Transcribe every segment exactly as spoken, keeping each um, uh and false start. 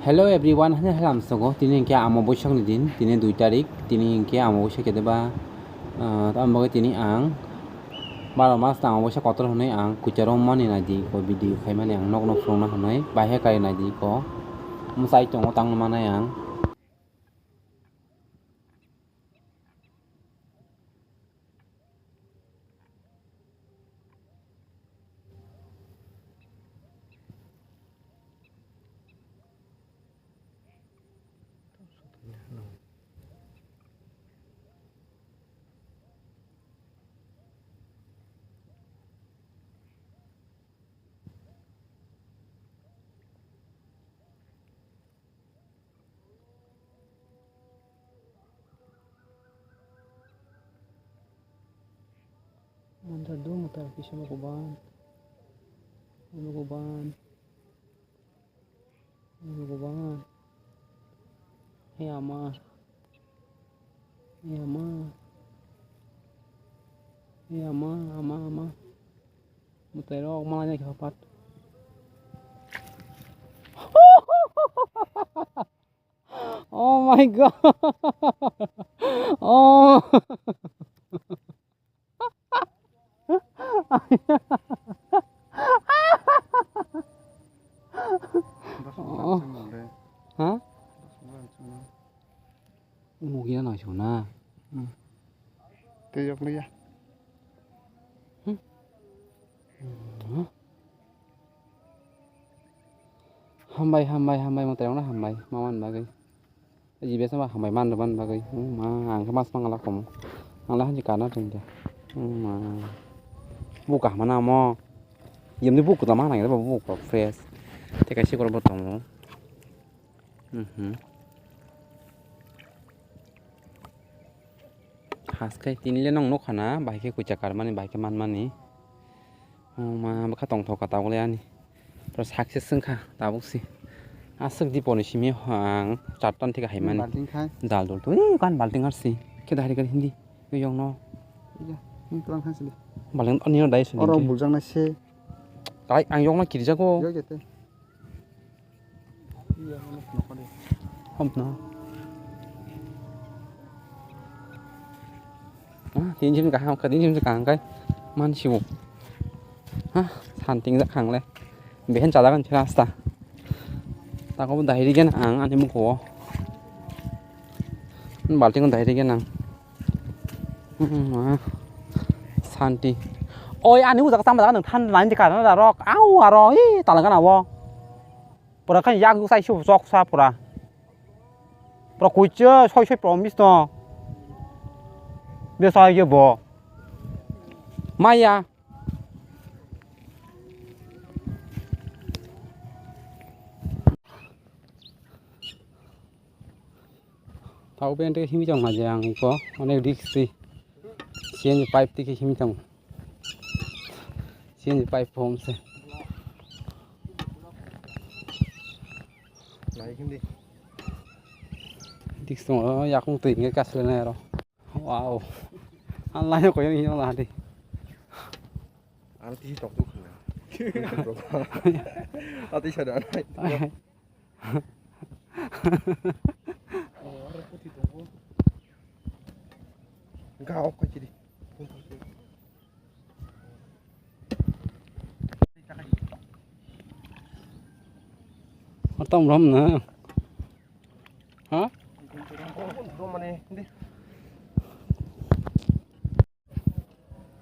Hello everyone, hanya halam sogo. Tini hingke amo boisakni din, tini dui tarik, tini hingke amo boisak kede ba, ah, tamo bagwi tini ang baro mas tamo boisak kotor hwnwi ang kucharo mani naidi ko video khaimani ang nokno phunukna hwnwi bahai kari naidi ko mwsai tongo tangma manai ang. Manja dum ta kisa mo kuban. Mo kuban. Mo kuban. He ama. He ama. He ama, ama, ama. Mwtai rok malai nai kha pat. Oh my God. Oh. Ha? Mugia nai sona. Tei yok liya. Hambai, hambai, hambai, mwtai rok no hambai, ma man bagwi. Jibe sama hambai man, man bagwi. Ma, ang khe mas mangala komo. Ang la hanji kana tong ja. Ma. Buka mana mo. Yemni buku ta mana ngai ba buku fresh. Te kaisi korbo tongo. Mhm. Haske tini le nong nukha na, bahai khe kucha karmani, bahai khe manmani. Oh ma, bwkha tongthok ka tabuk le ani. Pura success wngkha tabuk si. Aswk diponi simi ang chartan thika haimani. Balting khai. Dal dul twi kan balting arsi. Khe dahri kari hindi. Yong no. Iya, ini tulang khai sili. Balting ani no dai sini. Oro buljang na se. Tai ang yong na kirjago. Yo jete. Hopno. Ah, tinjim kaham ka, tinjim kaham kai. Man siwo. Ha, santing jak khang le. Behen chalagan chira asta. Tako dahiri gen ang ani muko. Balting dahiri gen ang. Hmm, ah. Santi. Oi, ani ujak tama jaga nang than lain jaka na rok. Au aro, i talangana wo. Pura khan yak sai su sok sa pura. Pura kuiche soi soi promise no. Be sai ye bo. Maya. Tao ben te himi tong ma je ang iko, onek risk si. C N G pipe tiki himi tong. C N G pipe pom se. Nai hindi. Risk tong, oh, yakung tui nge kas le na ro. Wow. Ang laino koyang hino la di. Ang tisi tok tu khna. Ati sada nai. Ga ok ka chiri. Atam ram na. Ha?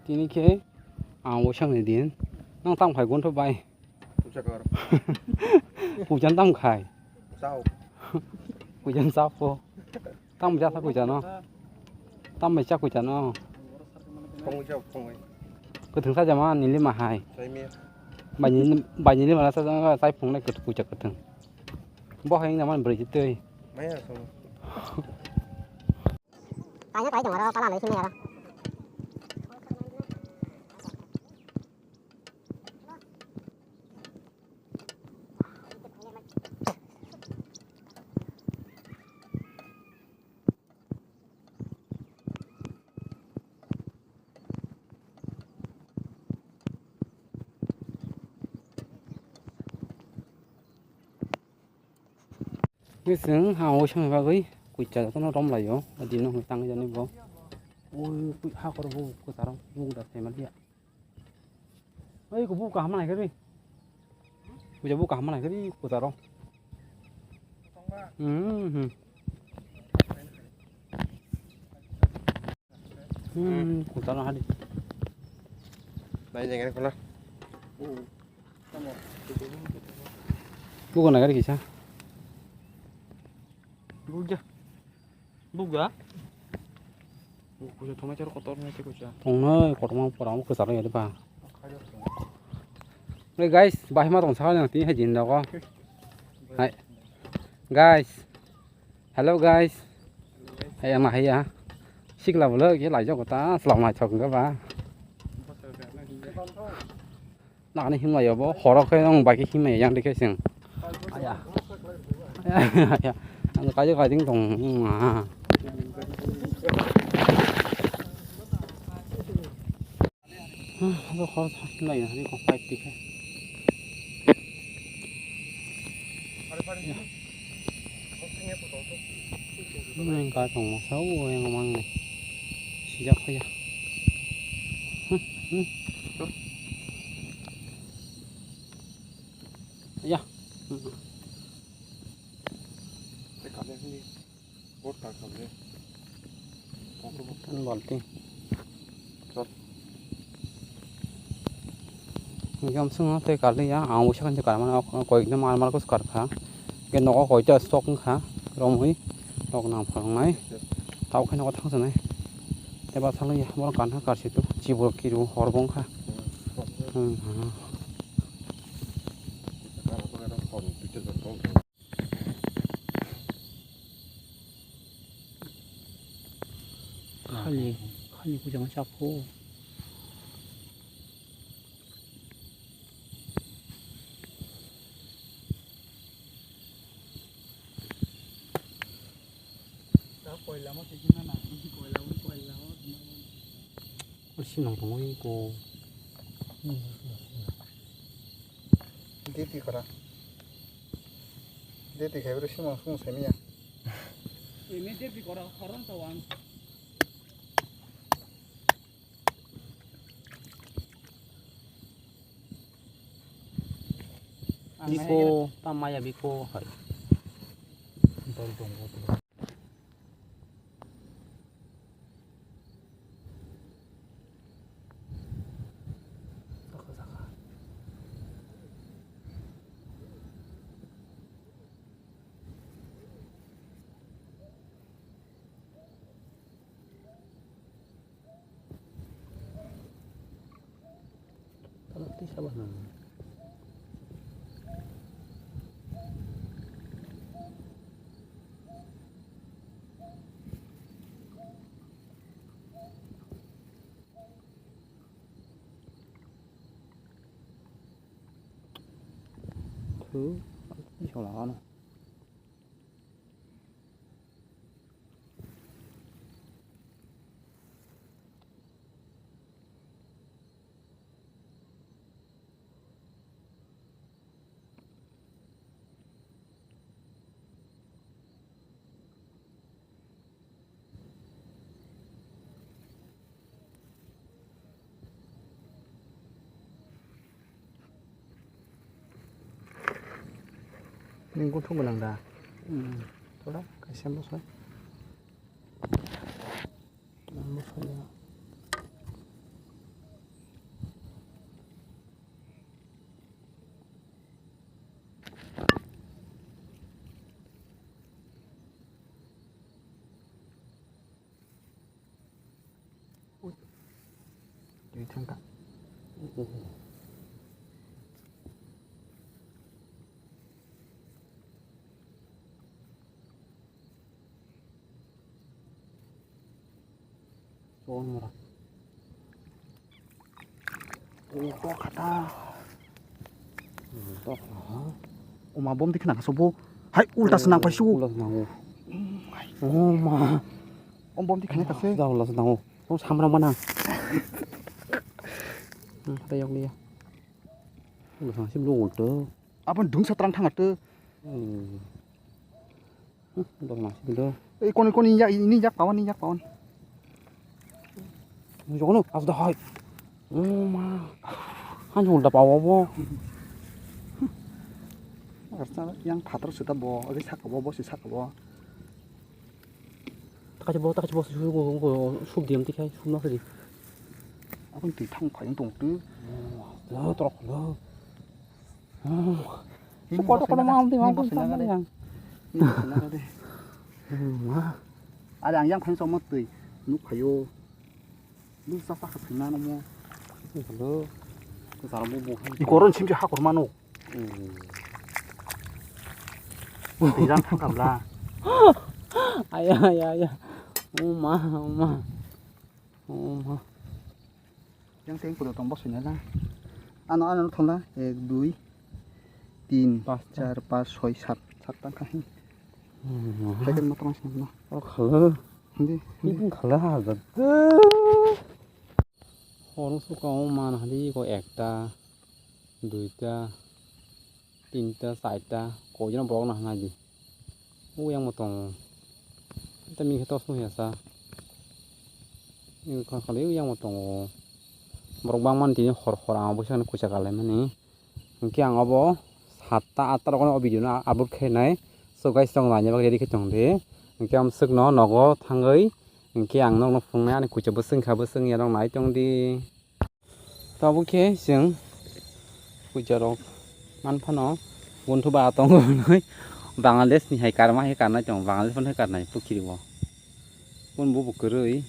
Tini khe ang waisakni din. Nang tamo khai gonto bai? Puja kar. Puja tamo khai? Chao. Puja chao po. Tamo jasa puja no? Tamo cha puja no? Phungwi chao, phungwi. Kwthwng sa jama nili ma hai. Chai mi. Bai nili, bai nili ma sa jama chai phungnai kwt-, puja kwthwng. Bo hai wngya man brwi twi. Maya song. Kaisa kai tong aro, pala loi simi aro. Bising ha o song bagwi kucha jotono rom laio. Adino hoi tang jani bo. Oi kui ha kor bo kucha rom bo da se ma dia. Oi ko bu kaham nai kari. Kucha bu kaham nai kari kucha rom. Hmm. Hmm. Hmm, kutar na hari. Nai jeng kena. Bukan lagi kisah. Buka. Buka. Kucha thoma char kotor na kucha. Thong noi kotor ma pora mo kucha ya ba. Hey guys, bahima tong sa nang ti hai jin da ko. Hai. Guys. Hello guys. Hai ama hai ya. Sikla bolo ke lai jok ta selam lai chok ga ba. Nani himla yo bo horo khe nang bai khe himla yang dikhe sing. Aya. Aya. Ang kaje kaje tong. Abo khorok sakhe nai, ani kok pipe tikhe. Nang ka tong masa o yang mang ni. Sijak kaya. Hmm, hmm. Ya. Hmm. Kan balti. Jom sung tei kali ya, ang usa kan kar mana koi na mar mar kus kar kha. Ke nogo koi ta stock kha, romwi rok nang phang nai. Tau khe nogo thang sanai. Te ba thang ya, mor kan kha kar situ, chibur kiru hor bong kha. Hmm, hmm. Khali, khali kuchama chaphu. Sinong tongwi ko. Diti kora. Diti khai bro simang sung semiya. Ini diti kora koron tawang. Biko ta maya biko hai. Dol tongo. Thu, isong lama no. Nini guthung gwnang da? Hmm. Thoda kaisa bwsai. Bwsai ya. Twi thangkha. Chol mora. O kok khata. Kok ha. O ma bom dikhe nang sobo. Hai ulta se nang pai su. Ulta se nango. O ma. O bom dikhe nang kase. Da ulta se nango. O samra mana. Hmm, da yok liya. Ulta se blo ulta. Abon dungsa trang thang atu. Hmm. Dol ma sidi do. Ei koni koni ya ini ya pawan ini ya pawan. Jogono asda hai. Oh ma. Han jol da pawa bo. Arsa yang phatar sita bo, agi saka bo, bo si saka bo. Takachi bo, takachi bo, su go go sub diam tikai, sub na sidi. Abang ti thang phai tong tu. Oh, torok lo. Ini Support bos ko ini nama nanti ini mau bos ini pun nanti yang. Ini bos ini nanti. Wah. Ada yang yang paling somot tuh. Nuk kayo. Lu sasa ke sini namo. Hello. Sara bu bu. Di koron sim hakor mano. Tijan thang kabla. Aya aya aya. Uma uma. Uma. Yang teng kuda tong bosoi nai la. Ano ano thon la ek dui tin char pas soi sat sat tang kha. Second mo tong sini no. O khala. Hindi. Hindi khala ha ga. Horong suka o man hadi ko ekta, duita, tinta, charta, koi jona borok no hwnai di. O yang bo tongo. Tei ming khe tos no ya sa. Ni kha kali o yang bo tongo. Borok bangmani tini hor hor ang bo sani kucha kalai mani. Hwnkhe ang obo satta atta rok o video no upload khe nai. So guys, chwng naina bagwi ready khe tong di. Hwnkhe ang swkno nogo thangwi hwnkhe ang nokno phunuknai ani kucha bwswk wngkha bwswk wngya nokno nai tong di. Tabuk khe chwng puja rok man phano, bunthu ba tongo hwnwi Bangladesh ni hai karma hai karnai tongo, Bangladesh phano hai karnai pukhiri o. Kun bo bo kwrwi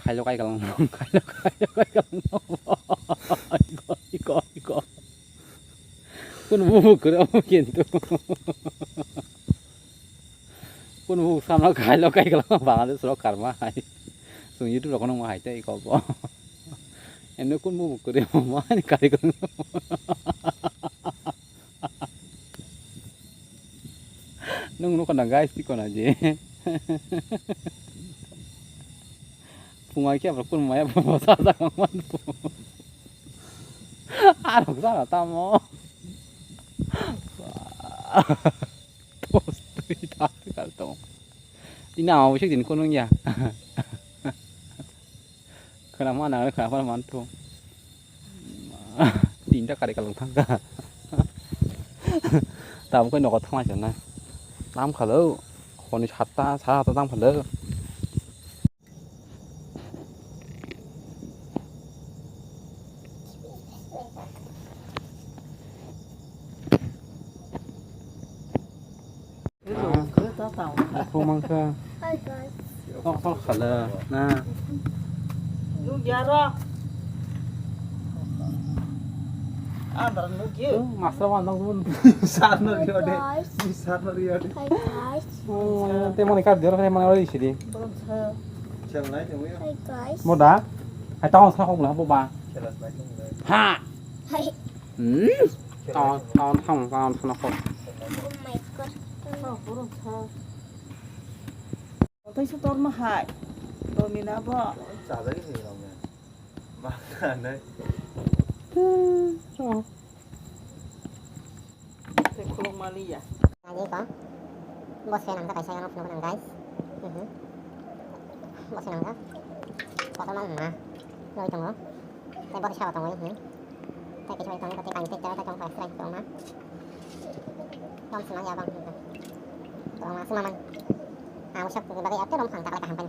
khailo kai kalang, khailo, khailo kai kalang. Iko, iko, iko. Kun bo bo kwrwi amo kintu. Kun bo samla khailo kai kalang Bangladesh rok karma hai. Chwng YouTube rok nang ma hai tei iko bo. Eno kun bo bo kwrwi amo mani kai kalang. Nung nukha na guys, tiko na je. Pungai khe abar kun maya bo sa sa kang man bo. Arok sa na tamo. Tos tui ta kal tong. Tina mau sik din kun ya. Khana ma na khana pa man to. Tinta kari kalang thangka. Tabuk khe nogo thangna chana. Tam khalo. Honi satta, sa satta tam khalo. Khumang kha. Hi guys. Kok kok khala na. Nung yaro. Andar nung ye. Masra wa nang mun. Sar no riyo de. Guys. Sar no riyo de. Hi guys. Oh, te mani kar dero kare mani ori sidi. Borom sa. Chal nai te muya. Hi guys. Moda. Hai tawon sa kok la bo ba. Chelas nai te muya. Ha. Hi. Hmm. Tawon tawon tawon tawon tawon kok. Oh my god. Oh, borom sa. Tei se torma hai. Domina bo. Chajagwi se rok ya. Ma khanai. Tei khuluk mali ya. Lagi ko. Bo se nang ta kaisa yang phunuk nang guys. Mhm. Bo se nang ta. Kotor ma ma. Loi tongo. Tei bo sabo tongo, hmm. Tei kisa bai tongo, tei kain tei tei tong pai tong ma. Tom sima ya bang. Tong ma sima man. Ah, usap tu bagai ate rom khang tak leka hampan.